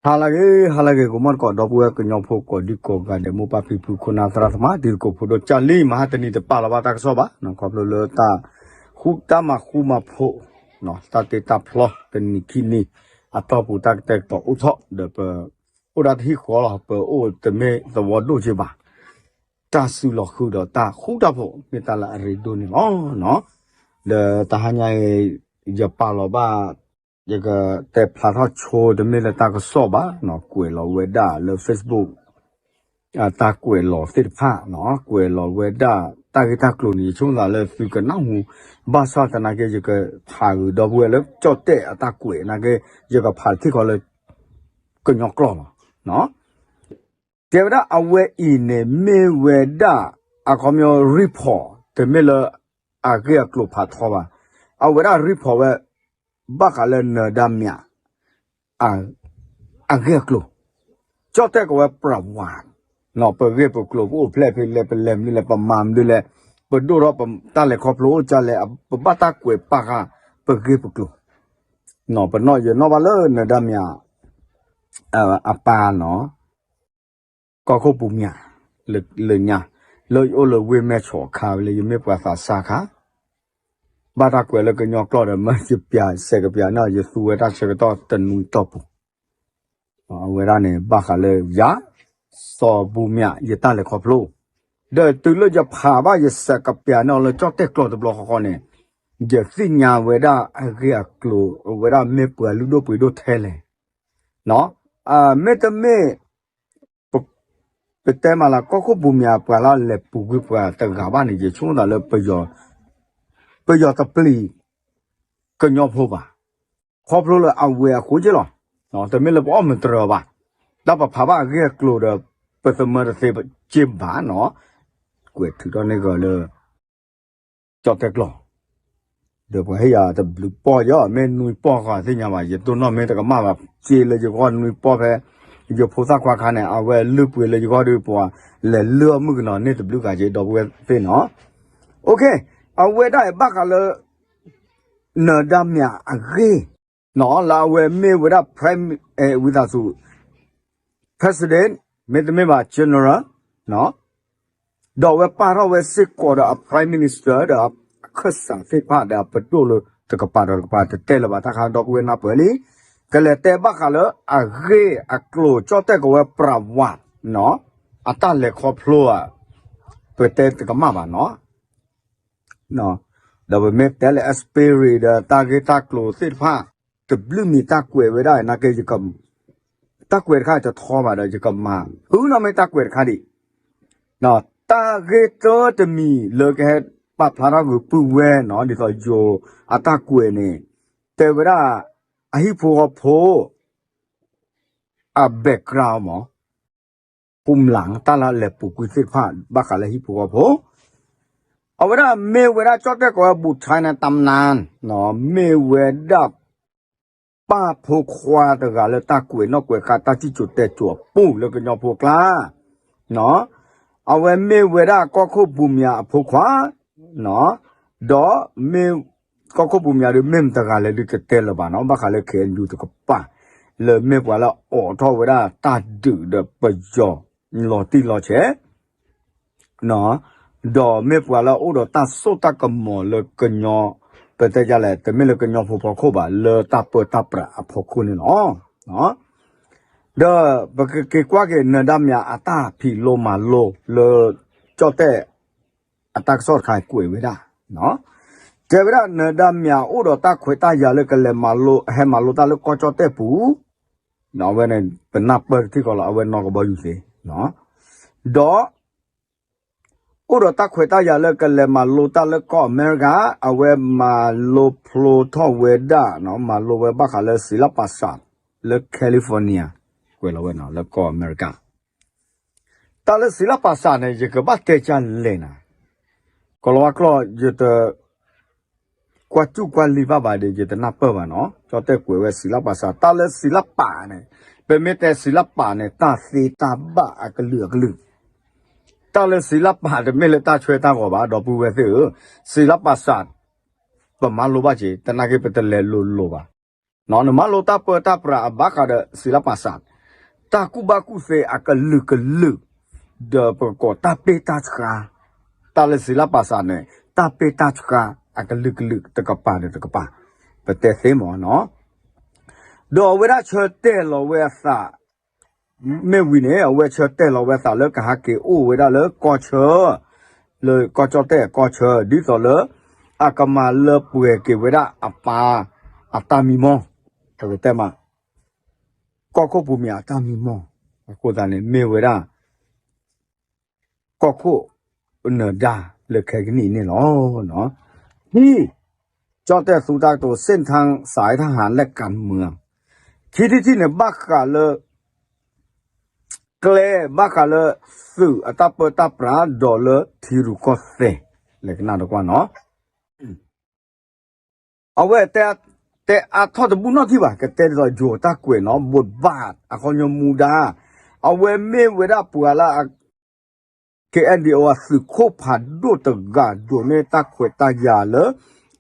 ဟါလၢအဂ့ၤ ဟါလၢအဂ့ၤ ဂီၤမီၢ်တကိး ဒီပုၢ်ဝဲၢ်ကညီဖိကိးဒံကိးဂၤဒဲး မိၢ်ပၢ်ဖံဖု ခိၣ်နၢ်သရၣ်သမါ တံၤသကိးဖိဒိၣ် ကၢ်လံ မဟါတနံၤတပာ်လီၤဘၣ်တၢ်ကစီၣ်ဘၣ် ခီဖျိလၢတၢ်ဃူတၢ်မၤဃူမၤဖိး တၢ်တ့တၢ်ဖျီ တနံၤခံနံၤ အတီၢ်ပူၤတၢ်ကတဲာ်ကတီၤအိၣ်ထီၣ် ဒီးပ အိၣ်ဒၣ်တဟံၣ်ဃီလီၤ ပအိၣ်တမ့ၢ်သဝီဒိၣ်က့ဘၣ် တၢ်စုလီၤဃုာ်ဒီးတၢ်ဃူတၢ်ဖိး မ့ၢ်တၢ်လၢအရ့ဒိၣ်န့ၣ်လီၤ. ဒီးတဟါညါအံၤ ယပာ်လီၤဘၣ် ယကတဲဖျါထီၣ်ဆိတမ့ၢ်လၢတၢ်ကစီၣ်ဘၣ် ကွဲးလီၤဝဲဒၣ်လၢ Facebook တၢ်ကွဲးလီၤသ့ၣ်တဖၣ် ကွဲးလီၤဝဲဒၣ်တၢ်ဂ့ၢ်တၢ်ကျိၤန့ၣ် ယဆိကမိၣ်သးလၢသုကနၢ်ဟူ ဘၣ်ဆၣ်သနာ်က့ ယကဖးဂ့ၤဒီပုၢ်ဝဲၢ်လၢကၠီၣ်တဲၣ်အတၢ်ကွဲးနာ်က့ ယကဖးထံၣ်ဃီလၢ ကညီကျိာ်လီၤ. တဲဝဲဒၣ်အဝဲအံၤန့ၣ် မ့ၢ်ဝဲဒၣ် အခီပညီ report တမ့ၢ်လၢ အဂ့ၢ်အကျိၤဖးထီဘၣ်. အဝဲဒၣ် report ဝဲ ဘၣ်ဃးလၢနၢၤဒါမၠး အဂ့ၢ်အကျိၤ ကၠီၣ်တဲၣ်ကဝဲ ပြဝး ပဂ့ၢ်ပကျိၤ ပအိၣ်ဖျဲၣ်ဖဲလဲၣ် ပလဲၤမနုၤလဲၣ် ပမၤမနုၤလဲၣ် ပဒိၣ်ထီၣ်ပတၢ်လဲၤခီဖျိအိၣ်ကလဲၣ် ပဘၣ်တၢ်ကွဲးပာ်ဃာ် ပဂ့ၢ်ပကျိၤ ပနီၣ်ယနီၣ်ဘၣ်လၢနၢၤဒါမၠး အပၢ်နီၤ ကီၢ်ခိၣ်ပူၤမၠး လၢညါ လၢယအိၣ်လၢဝ့ၢ်မဲၢ်ဆီးခါဝဲလၢယမ့ၢ်ပှၤသးစၢ်ခါ ဘၣ်တၢ်ကွဲးလၢကညီကျိာ်ဒီး မၢယပျးစဲးကပျးန့ၣ် ယသူဝဲတၢ်ဆၢကတီၢ်တနွံတီၢ်ပူၤ အဝဲဒၣ်န့ၣ် ဘၣ်ဃးလၢယၤ စီၤပူၤမၠး ယတၢ်လဲၤခီဖျိ ဒီးတုၤလၢယဖးဘၣ်ယစဲးကပျးန့ၣ်လၢကၠီၣ်တဲၣ်ကျိာ်တဘျီဃီဃီန့ၣ် ယသ့ၣ်ညါဝဲဒၣ်အဂ့ၢ်အကျိၤ အဝဲဒၣ်မ့ၢ်ပှၤလုၢ်ဒိၣ်ပှ့ၤဒိၣ်ထဲလဲၣ် မ့တမ့ၢ် ပတဲမးလၢ ကီၢ်ခိၣ်ပူၤမၠးပှၤလၢလဲၤပူၤကွံာ်ပှၤတဂၤဘၣ်န့ၣ် ယဆိကမိၣ်သးလၢ ပယီၤတပျံၤ ကညီဖိဘၣ်. ခီဖျိလၢအဝဲအဃိက့လီၤ. တမ့ၢ်လၢပအီၣ်မတြီၤဘၣ်. တၢ်ပဖးဘၣ်အဂ့ၢ်အကျိၤဒီး ပသမၢတသ့က့ဘၣ်နီၤ. ကွဲးထုးထီၣ်န့ၢ်ကီးလၢ ကၠီၣ်တဲၣ်ကျိာ် ဒီးပှၤဟ့ၣ်ယၤတဘျုးပီၢ်ယီၤ မ့ၢ်နွံပီၢ်ဃီသ့ၣ်ညါဘၣ် ယတိၢ်နီၣ်မ့ၢ်တကမၣ်ဘၣ် စ့လၢယဂီၢ်နွံပီၢ်ဖဲ ယဖိသၣ်ခွါခါန့ၣ် အဝဲလုၢ်ပှ့ၤလၢယဂီၢ်ဒီး ပှၤလဲၤလုၢ်အီၣ်မုၣ်ကနီၤန့ၣ်တဘျုးဂၤက့ ဒီပုၢ်ဝဲၢ်သ့ၣ်နီၤ. အဝဲဒၣ်အံၤဘၣ်ဃးလၢ နၢၤဒါမၠးအဂ့ၢ် လၢအဝဲမ့ၢ်ဝဲဒၣ် prime ဝံသးစူၤ president မ့တမ့ၢ်ဘၣ် general ဒီးအဝဲပာ်ထီၣ်ဝဲစ့ၢ်ကီးဒီးအ prime minister ဒီးအခၢၣ်စးသ့ၣ်တဖၣ် ဒီးအပဒိၣ်လၢတကပၤဒီးတကပၤ တတဲလၢၤဘၣ်တၢ်ခါ ဒီပုၢ်ဝဲၢ်နၢ်ပၢၢ်လံ. ကလဲၤတဲဘၣ်ဃးလၢအဂ့ၢ်အကျိၤ ကၠီၣ်တဲၣ်ကဝဲပြးဝး အတၢ်လဲၤခီဖျိဧါ ပတဲတကမၣ်ဘၣ်နီၤ. ဒီးပမ့ၢ်တဲလၢ experience ဒီးတၢ်ဂ့ၢ်တၢ်ကျိၤသ့ၣ်တဖၣ် တဘျုးမံၤတၢ်ကွဲးဝဲဒၣ်နာ်က့ တၢ်ကွဲးတခါတထီဘၣ်ဒီး ယကမၤ ဖုနီၢ်မ့ၢ်တၢ်ကွဲးတခါဒံး တၢ်ဂ့ၢ်တၢတမံၤလၢကဟဲပာ်ဖျါထီၣ်ဂုာ်ပုၢ်ဝဲနီၤ ဒ်သိးယိၤအတၢ်ကွဲးန့ၣ် တဲဝဲဒၣ် အဟံၣ်ဖိဃီဖိ အ background မး ပူၤမျး တၢ်လၢအလဲၤပူၤကွံာ်သ့ၣ်တဖၣ် ဘၣ်ဃးလၢဟံၣ်ဖိဃီဖိ အဝဲဒၣ်မ့ၢ်ဝဲဒၣ်ကၠီၣ်တဲၣ်ကီးဝဲ ဘူၣ်ထါန့ၣ် တၢ်မနၤ မ့ၢ်ဝဲဒၣ် ပၢ်ဖိခွါတဂၤလၢတၢ်ကွဲးနီၣ်ကွဲးဃါ တၢ်စံၣ်စိၤတဲစိၤအပူၤလၢကညီဖိကျါ အဝဲမ့ၢ်ဝဲဒၣ်ကီၢ်ခိၣ်ပူၤမၠးအဖိခွါ ဒီးမ့ၢ် ကီၢ်ခိၣ်ပူၤမၠးဒီး မ့ၢ်မတဂၤလဲၣ်ဒုးတတဲလၢၤဘၣ်နီၤ ဘၣ်ဃးလၢ ခဲအံၤဒုးတကပၤ လၢမ့ၢ်ပှၤလၢအအိးထီၣ်ဝဲဒၣ်တၢ်ဒုးဒီးပယီၤလီၤတံၢ်လီၤဆဲး ဒီးမ့ၢ်ပှၤလၢအအိၣ်ဒီးတၢ်စိတၢ်ကမီၤလၢကညီ ပတဲဒ်လဲၣ် တမ့ၢ်လၢကညီဖိဖီခိၣ်ဘၣ် လၢတၢ်ပၢတၢ်ပြးအဖီခိၣ်န့ၣ်လီၤ. ဒီးပကက့ၤကွၢ်က့ၤ နၢၤဒါမၠးအတၢ်ဖံးလိမၤလိလၢ ကၠီၣ်တဲၣ် အတၢ်ကစီၣ်တခါကွဲးဝဲဒၣ် တဲဝဲဒၣ် နၢၤဒါမၠးအိၣ်ဒီးတၢ်ခွဲးတၢ်ယာ်လၢကလဲၤမၤလိ ဟဲမၤလိတၢ်လၢကီၢ်ကၠီၣ်တဲၣ်ပူၤ အဝဲန့ၣ် ပနၢ်ပၢၢ်တထံၣ်ဃီလီၤ အဝဲနီၢ်ကဘီယူၤသ့ ဒီး အိၣ်ဒီးတၢ်ခွဲးတၢ်ယာ်လၢကလဲၤမၤလိတၢ်လၢကီၢ်အမဲရကၤ အဝဲမၤလိဖျိထီၣ်ဝဲဒၣ် မၤလိဝဲဘၣ်ဃးလၢစံးလၢပာ်စၢ် လၢ California ကွဲးလီၤဝဲနီၤ လၢကီၢ်အမဲရကၤ တၢ်လၢစံးလၢပာ်စၢ်န့ၣ် ယကဘၣ်တဲကၢ်လဲၣ်နၤ ကီၤလၤဝါကျိာ် ယတ ကွၢ်စူၣ်ကွၢ်လံဘၣ်ဘၣ်ဒီး ယတနၢ်ပၢၢ်ဘၣ်နီၤ ကၠီၣ်တဲၣ်ကွဲးဝဲစံးလၢပာ်စၢ် တၢ်လၢစံးလၢပာ်န့ၣ် ပမ့ၢ်တဲစံးလၢပာ်န့ၣ် တၢ်သ့တၢ်ဘၣ်အကလုာ်အကလုာ် တၢ်လၢစံးလၢပာ်တမ့ၢ်လၢတၢ်ဆွဲတၢ်ဂီၤဘၣ် ဒီပုၢ်ဝဲၢ်သ့ၣ်ဧၢ, စံးလၢပာ်စၢ် ပမၤလိဘၣ်က့ၤ တနာ်က့ပတလဲၤလိၤလိၤဘၣ်. နမၤလိတၢ်ပၢတၢ်ပြးအဘၣ်ဃးဒီးစံးလၢပာ်စၢ် တၢ်ကူၣ်ဘၣ်ကူၣ်သ့အကလုာ်ကလုာ်, ဒီးပကကိးတၢ်ပ့ၢ်တၢ်ဆှါ, တၢ်လၢစံးလၢပာ်စးန့ၣ် တၢ်ပ့ၢ်တၢ်ဆှါအကလုာ်ကလုာ်တကပၤဒီးတကပၤ, ပတဲသ့မ့ၢ်နီၤ. ဒီးအဝဲဒၣ်ဆၢတဲာ်လီၤဝဲအသး မ့ၢ်ဝံၤန့ၣ် အဝဲဆၢတဲာ်လီၤဝဲအသးလၢကဟးက့ၤအိၣ်ဝဲဒၣ်လၢကီၢ်ဆၢ, လၢကီၢ်ကၠီၣ်တဲၣ်အကီၢ်ဆၢ ဒ်သိးလၢ အကမၤလၢပှဲၤက့ၤဝဲဒၣ်အပၢ်အတၢ်မံမီၢ်, ပကတဲမး ကီၢ်ခိၣ်ပူၤမံၤအတၢ်မံမီၢ်, အဃိသတးန့ၣ် မ့ၢ်ဝဲဒၣ် ကီၢ်ခိၣ်နၢၤဒါလၢခဲကနံၣ်အံၤန့ၣ်လီၤ. ခံ, ကၠီၣ်တဲၣ်သူတၢ်ကတိၤ เส้นทางสายทหารและการเมือง ခံထံၣ်တထံၣ်န့ၣ် ဘၣ်ဃးလၢ ကျဲ ဘၣ်ဃးလၢ သုးအတၢ်ပၢတၢ်ပြးဒီးလၢထံရူၢ်ကီၢ်သဲး လဲၤကနၣ်တကွၢ်နီၤ. အဝဲတဲ တဲအါထီၣ်တဘူၣ်နီၣ်ထံၣ်ဘၣ်, ကတဲဒ်သိးယိၤတၢ်ကွဲးနီၤ, ဘိးဘၣ် အခီပညီမူဒါ, အဝဲမ့ၢ်ဝဲဒၣ်ပှၤလၢ KNDO အသုးခိၣ်ဖးဒိၣ်တဂၤ ဒိးန့ၢ်တၢ်ခွဲးတၢ်ယာ်လၢ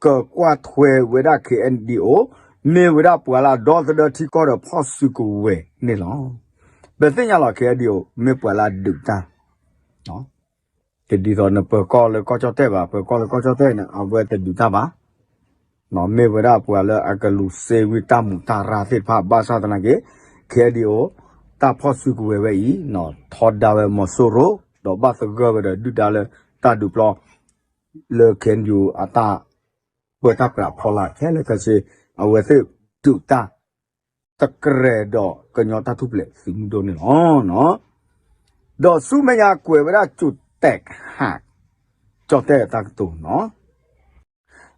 ကကွၢ်ထွဲဝဲဒၣ် KNDO, မ့ၢ်ဝဲဒၣ်ပှၤလၢအဒီသဒၢထံကီၢ်ဒီးဖီၣ်စုကဝဲၤန့ၣ်လီၤ. ပသ့ၣ်ညါလီၤ KNDO မ့ၢ်ပှၤလၢအဒုးတၢ် တဒ်သိးနပၢၤကီၢ်လၢကီၢ်ကၠီၣ်တဲၣ်ဘၣ်, ပၢၤကီၢ်လၢကီၢ်ကၠီၣ်တဲၣ်န့ၣ် အဝဲတဒုးတၢ်ဘၣ်, မ့ၢ်ဝဲဒၣ်ပှၤလၢအကလူၤစ့ဝံတၢ်မူးတၢ်ရၢ်သ့ၣ်တဖၣ် ဘၣ်ဆၣ်သနာ်က့ KNDO တၢ်ဖီၣ်စုကဝဲၤဝဲအံၤ ထီဒါဝဲမီၤစိရိၤ ဒီးဘၣ်သဂၢၢ်ဝဲဒီးဒုၣ်ဒါလၢတၢ်ဒုးပျီ လၢ KNU အတၢ်ပၢတၢ်ပြးဖီလာ်ခဲလၢာ်ခဲဆ့ အဝဲသ့ၣ်ဒုးတၢ် တကြဲးဒီးကညီတၢ်ထူၣ်ဖျဲးသုးမုၢ်ဒိၣ်န့ၣ်လီၤ. ဒီးဆူမဲာ်ညါကွဲးဝဲဒၣ် ကၠိၣ်တဲၣ်ဟး ကၠီၣ်တဲၣ်အတၢ်ကတိၤနီၤ,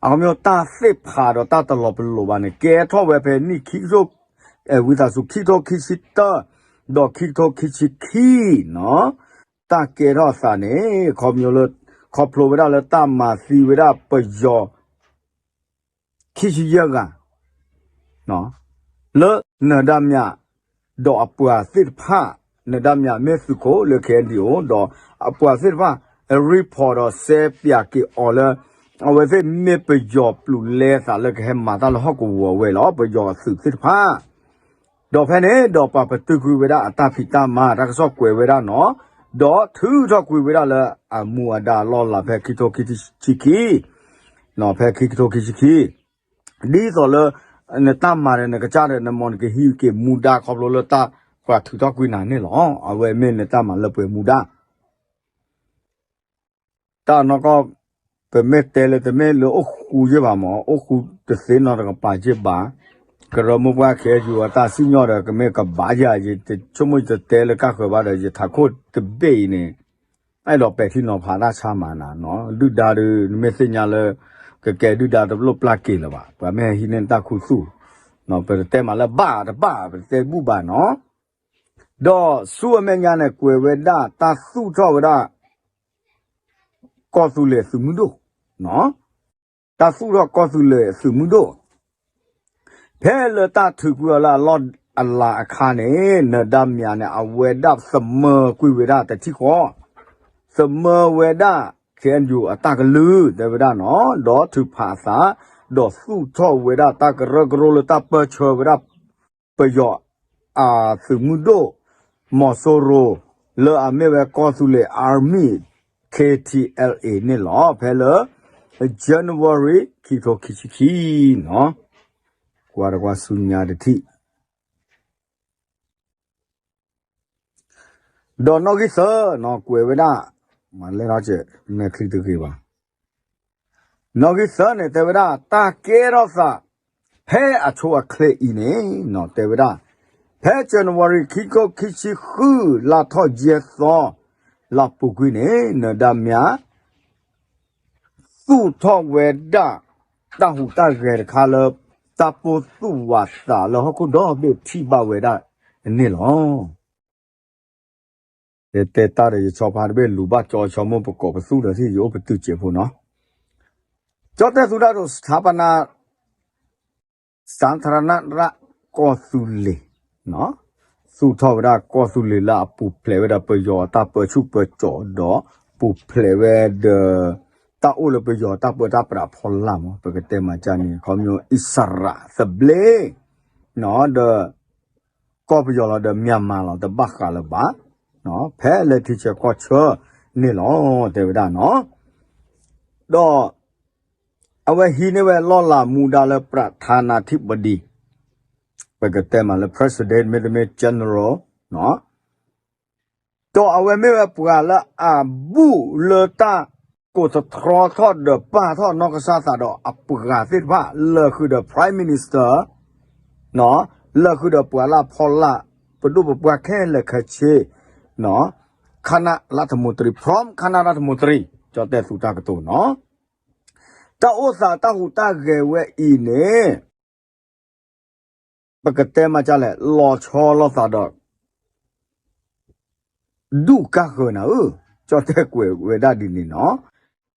အခီပညီတၢ်သ့ၣ်ဖးဒီးတၢ်တလီၤပလိာ်ဘၣ်န့ၣ် ကဲထီၣ်ဝဲဖဲနံၣ်ခံကထိ ဝံသးစူၤ ခံကထိခံဆံတၢ ဒီးခံကထိခံဆံခံနီၤ, တၢ်ကဲထီၣ်အသးန့ၣ် ခီပညီလၢ ခီဖျိဝဲဒၣ်လၢတၢ်မၤသံဝဲဒၣ်ပယီၤ ခံဆံယဲၢ်ဂၤ လၢနၢၤဒါမြး ဒီးအပှၤသ့ၣ်တဖၣ်, နၢၤဒါမြးမ့ၢ်သုးခိၣ်လၢ KNDO ဒီးအပှၤသ့ၣ်တဖၣ် report ဒီးစဲပၠးက့ၤအီၤလၢ အဝဲသ့ၣ်မ့ၢ်ပယီၤပျုၤလဲသးလၢကဟဲမၤတၢ်လၢဟီၣ်ကဝီၤဝဲလီၤ, ပယီၤအသုးသ့ၣ်တဖၣ် ဒီးဖဲန့ၣ်ဒီးပာ်ပတုာ်ကွံာ်ဝဲဒၣ်အတၢ်ဖံးတၢ်မၤတၢ်ကစီၣ်ကွဲးဝဲဒၣ်နီၤ, ဒီးထုးထီၣ်ကွံာ်ဝဲဒၣ်လၢအမူအဒါအလီၢ်အလၤဖဲခံကထိခံဆံခံ, ဖဲခံကထိခံဆံခံ, ဒ်သိးလၢ နတၢ်မၤဒီးနကစၢ်ဒီးနမ့ၢ်နကဟံးက့ၤမူဒါခီဖျိလၢတၢ်ပှၤထုးထီၣ်ကွံာ်နၤန့ၣ်လီၤ. အဝဲမ့ၢ်နတၢ်မၤလၢပှဲၤမူဒါ တၢ်နီၢ်ကီၢ် ပမ့ၢ်တဲလၢတမ့ၢ်လၢအိၣ်ဃူယ့ၢ်ဘၣ်မး, အိၣ်ဃူတသ့နီတကပၤယ့ၢ်ဘၣ်, ကရၢမိၢ်ပှၢ် KNU အတၢ်စံၣ်ညီၣ်ဒီး ကမ့ၢ်ကဘၣ်ယၤ ယဆိကမိၣ်ယတတဲလၢကၢ်ဃၢၤဘၣ်ဒီး ယထးခိၣ်တဘ့ၣ်အံၤန့ၣ် အဲၣ်ဒိးပဲာ်ထံနီၤဖးတၢ်ဆါမးနၤနီၤ, ဒုၣ်ဒါဒီး နမ့ၢ်သ့ၣ်ညါလၢ ကကဲဒုၣ်ဒါတလိၣ်ပျၢ်က့ၤလၢၤဘၣ်, ပှၤမ့ၢ်ဟဲဟံးန့ၢ်နတၢ်ခူသူၣ်, ပတတဲမးလၢဘၣ်တဘၣ် ပတတဲဘူၣ်ဘၣ်နီၤ, ဒီးဆူအမဲာ်ညါန့ၣ် ကွဲးဝဲဒၣ်တၢ်သူၣ်ထီၣ်ဝဲဒၣ် ကီၢ်သူလ့ၤသုးမုၢ်ဒိၣ်, တၢ်သူၣ်ထီၣ်ကီၢ်သူလ့ၤသုးမုၢ်ဒိၣ်, ဖဲလၢတၢ်ထုးကွံာ်အီၤလၢအလီၢ်အလၤအခါန့ၣ် နၢၤဒါမြးန့ၣ် အဝဲဒၣ်သမၢကွံာ်ဝဲဒၣ်တထံၣ်ဃီ, သမၢဝဲဒၣ် KNU အတၢ်ကလုၢ် တဲဝဲဒၣ်နီၤ, ဒီးထုးဖးအသး, ဒီးသူၣ်ထီၣ်ဝဲဒၣ်တၢ်ကရၢကရိလၢတၢ်ပၢဆှၢဝဲဒၣ် ပယီၤအသုးမုၢ်ဒိၣ် မီၤစိရိၤ လၢအမ့ၢ်ဝဲကီၢ်သူလ့ၤ Army KTLA န့ၣ်လီၤ. ဖဲလၢ January ခံကထိခံဆံခံနီၤ, ကွၢ်တကွၢ်ဆူညါတထံၣ် ဒီးနီၣ်ဂံၢ်သၢနီၤ ကွဲးဝဲဒၣ်, မၤလဲၢ်ထီၣ်ကဲး မဲာ်ချံတဂ့ၤဘၣ်. နီၣ်ဂံၢ်သၢန့ၣ် တဲဝဲဒၣ် တၢ်ကဲထီၣ်သး ဖဲအဆိအချ့အံၤန့ၣ်နီၤ တဲဝဲဒၣ် ဖဲ January ခံကထိခံဆံဃု လါထီၣ်ယဲၢ်သီ လါပူၤကွံာ်န့ၣ် နၢၤဒါမြး သူၣ်ထီၣ်ဝဲဒၣ် တၢ်ဟူးတၢ်ဂဲၤတခါလၢ တၢ်ပိာ်သူၣ်ဝးသးလၢဟီၣ်ခိၣ်ဒီဘ့ၣ်ထံၣ်ဘၣ်ဝဲဒၣ်န့ၣ်လီၤ. ယတဲတၢ်ဒီးယဆီဖါတဘ့ၣ်လူၤဘၣ်ကၠီဆီမိၢ်ပကိးပသူၣ်ဒီးထံၣ်ယအိၣ်ပတုာ်စဲးဖိနီၤ. ကၠီၣ်တဲၣ်သူတၢ်ဒိၣ် စထါပနါ စၣ်ထရနရၣ်ကီၢ်သူလ့ၤ သူၣ်ထီၣ်ဝဲဒၣ်ကီၢ်သူလ့ၤလၢအပူၤဖျဲးဝဲဒၣ်ပယီၤအတၢ်ပၢဆူၣ်ပၢစိးဒီး ပူၤဖျဲးဝဲဒီး တၢ်အိၣ်လၢပယီၤတၢ်ပၢတၢ်ပြးဖီလာ်မး ပကတဲမၤကၢ်န့ၣ် ခီမညီ အံၣ်စရ့လးသဘျ့ ဒီး ကီၢ်ပယီၤလီၤဒီး Myanmar လီၤ တဘၣ်ဃးလၢၤဘၣ်, ဖဲလၢထံဆၢကီၢ်ဆၢန့ၣ်လီၤ တဲဝဲဒၣ်နီၤ. ဒီး အဝဲဟံးန့ၢ်ဝဲလီၢ်လၤမူဒါလၢ ပြဌာနာธิบดี ပကတဲမးလၢ president မ့တမ့ၢ် general နီၤ. ဒီးအဝဲမ့ၢ်ဝဲပှၤလၢအဘူးလၢတၢ်ကိးသတြီထီၣ်ဒီးပာ်ထီၣ်နီၢ်ကစၢ်သးဒီးအပှၤသ့ၣ်တဖၣ် လၢာ်ဃုာ်ဒီး prime minister နီၤ, လၢာ်ဃုာ်ဒီးပှၤလၢအဖီလာ် ပဒိၣ်ပပှၢ်ခဲလၢာ်ခဲဆ့ နီၤ, คณะรัฐมนตรี พร้อมคณะรัฐมนตรี ကၠီၣ်တဲၣ်သူတၢ်ကတိၤနီၤ. တၢ်အိၣ်သးတၢ်ဟူးတၢ်ဂဲၤဝဲအံၤန့ၣ် ပကတဲမးကၢ်လဲၣ် လီၤဆီလိာ်သးဒီး ဒူၣ်ကါဃၢၤနၤဧၢ, ကၠီၣ်တဲၣ်ကွဲးဝဲဒၣ်ဒ်န့ၣ်နီၤ.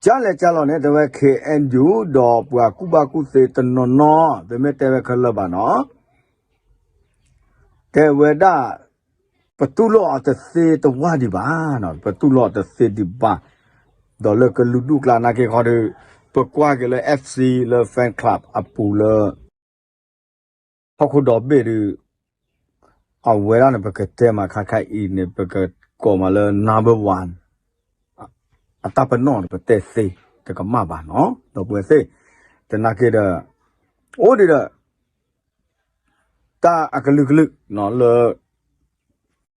ကၢ်လဲၣ်ကၢ်လီၤန့ၣ် တဲဝဲ K N U ဒီးပှၤကူၣ်ဘၣ်ကူၣ်သ့တနီၤနီၤ တမ့ၢ်တဲဝဲခဲလၢာ်ဘၣ်နီၤ တဲဝဲဒၣ် ပတူၢ်လိာ်အီၤတသ့တဝၢ်ဒံးဘၣ်, ပတူၢ်လိာ်အီၤတသ့ဒံးဘၣ်, ဒီးလၢကလုာ်ဒူၣ်ကျါနာ်က့ခီဒီး ပကွၢ်က့ၤလၢ F C လၢ fan club အပူၤလၢ ဟီၣ်ခိၣ်ဒီဘ့ၣ်ဒီး အဝဲဒၣ်န့ၣ် ပကတဲမးခါခါအံၤန့ၣ် ပကကိးမးလၢ number one အတၢ်ပနီၣ်န့ၣ် ပတဲသ့တကမၣ်ဘၣ်နီၤ ဒီပုၢ်ဝဲၢ်သ့ၣ်, သနာ်က့ဒီး အိၣ်ဒံးဒီး တၢ်အကလုာ်ကလုာ်လၢ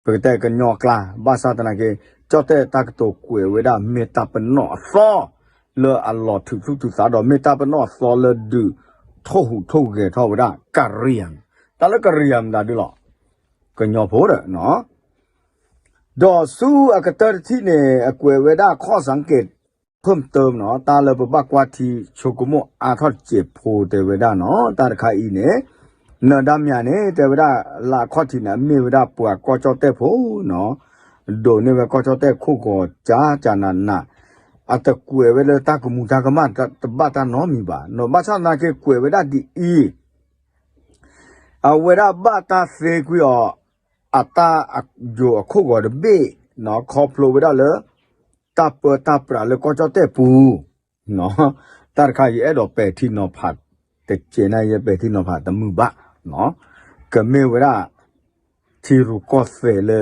ပကတဲကညီကျါ ဘၣ်ဆၣ်သနာ်က့ ကၠီၣ်တဲၣ်တၢ်ကတိၤကွဲးဝဲဒၣ် မ့ၢ်တၢ်ပနီၣ်အသီ လၢအလီၤထုးဖုၣ်ထုးသးဒီး မ့ၢ်တၢ်ပနီၣ်အသီလၢဒုးထိၣ်ဟူးထိၣ်ဂဲၤထီၣ်ဝဲဒၣ် ကရံၣ်, တၢ်လၢကရံၣ်မတၤဒုလီၤ ကညီဖိဒီး ဒီးဆူအကတၢၢ်တထံၣ်န့ၣ် အကွဲးဝဲဒၣ် ข้อสังเกต เพิ่มเติม နီၤ, တၢ်လၢပဘၣ်ကွၢ်ထံဆိကမိၣ်အါထီၣ်စဲးဖိတဲဝဲဒၣ်နီၤ, တၢ်တခါအံၤန့ၣ် နၢၤဒါမၠးန့ၣ် တဲဝဲဒၣ် လၢအခီၣ်ထံးန့ၣ် အမ့ၢ်ဝဲဒၣ်ပှၤကီၢ်ကၠီၣ်တဲၣ်ဖိနီၤ, ဒိးန့ၢ်ဝဲကီၢ်ကၠီၣ်တဲၣ်ခိၣ်ဂီၤကၠးကၠးနးနး, အတကွဲးဝဲလၢတၢ်ကမူၤတၢ်ကမၣ်တဘၣ်တၢ်နီတမံၤဘၣ်, ဘၣ်ဆၣ်သနာ်က့ကွဲးဝဲဒၣ်ဒ်အံၤ အဝဲဒၣ်ဘၣ်တၢ်သ့ကွံာ်အီၤ အတၢ်ယိာ်အခိၣ်ဂီၤတဘ့ၣ်နီၤ, ခီဖျိဝဲဒၣ်လၢ တၢ်ပၢတၢ်ပြးလၢကီၢ်ကၠီၣ်တဲၣ်ပူၤ, တၢ်တခါယအဲၣ်ဒိးပဲာ်ထံနီၤဖး တကဲးန့ၣ် ယပဲာ်ထံနီၤဖးတမုာ်ဘၣ်, ကမ့ၢ်ဝဲဒၣ် ထံရူၢ်ကီၢ်သဲးလၢ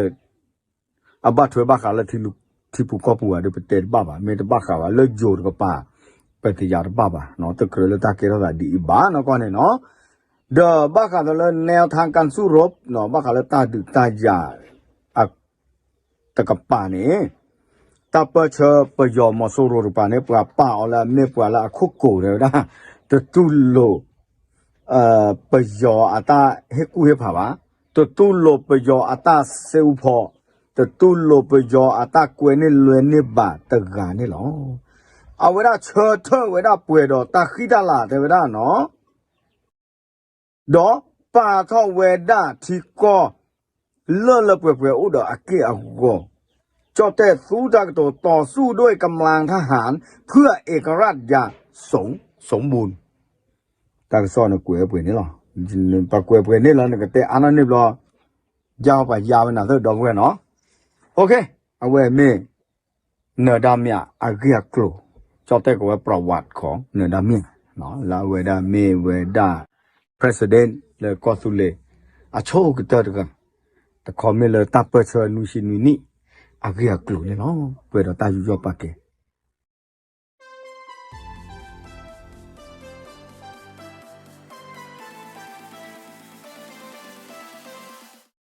အဘၣ်ထွဲဘၣ်ဃးလၢ ထံပူၤကီၢ်ပူၤဘၣ်ဒီး ပတဲတဘၣ်ဘၣ်, မ့ၢ်တဘၣ်ဃးဘၣ် လၢယိၤတကပၤ ပတယာ်တဘၣ်ဘၣ်, တကြၢးလၢတၢ်ကဲထီၣ်သးဒ်အံၤဘၣ်နီၤကီၢ်န့ၣ်နီၤ, ဒီးဘၣ်ဃးဒီးလၢ แนวทางการสู้รบ ဘၣ်ဃးလၢတၢ်ဒုးတၢ်ယၤ တကပၤန့ၣ် တၢ်ပၢဆှၢပယီၤမီၤစိရိၤတကပၤန့ၣ် ပှၤပာ်အီၤလၢအမ့ၢ်ပှၤလၢအခိၣ်ကိၤတဲဝဲဒၣ်, တတူၢ်လိာ် ပယီၤအတၢ်ဟ့ၣ်ကူၣ်ဟ့ၣ်ဖးဘၣ်, တတူၢ်လိာ်ပယီၤအတၢ်စဲအူဖီ, တတူၢ်လိာ်ပယီၤအတၢ်ကွဲန့ၢ်လွဲန့ၢ်ဘၣ်တဂၤန့ၣ်လီၤ. အဝဲဒၣ်ဆၢထၢၣ်ဝဲဒၣ်ပှဲၤဒီးတၢ်ဃံတၢ်လၤတဲဝဲဒၣ်နီၤ ဒီးပာ်ထီၣ်ဝဲဒၣ်ထံကီၢ် လၢလၢပှဲၤပှဲၤအိၣ်ဒီးအက့ၢ်အဂီၤ, ကၠီၣ်တဲၣ်သူတၢ်ကတိၤ ต่อสู้ด้วยกำลังทหารเพื่อเอกราชอย่างสมบูรณ์ တၢ်ကစီၣ်န့ၣ်ကွဲးပှဲၤန့ၣ်လီၤ. ပှၤကွဲးပှဲၤန့ၣ်လီၤ နကတဲအါနီၢ်န့ၢ်ဘျီ ယါပှၤယါဝဲနၤသၢဒီပုၢ်ဝဲၢ်နီၤ. အဝဲမ့ၢ် နၢၤဒါမၠး အဂ့ၢ်အကျိၤ, ကၠီၣ်တဲၣ်ကိးဝဲ ประวัติของ နၢၤဒါမၠး လၢအဝဲဒၣ်မ့ၢ်ဝဲဒၣ် president လၢကီၢ်သူလ့ၤ အဆိကတၢၢ်တဂၤ, တခီမ့ၢ်လၢတၢ်ပၢဆှၢနွံဆံနွံနံၣ် အဂ့ၢ်အကျိၤန့ၣ်လီၤ. ပှဲၤဒီးတၢ်ယူးယီၣ်ပာ်ကဲ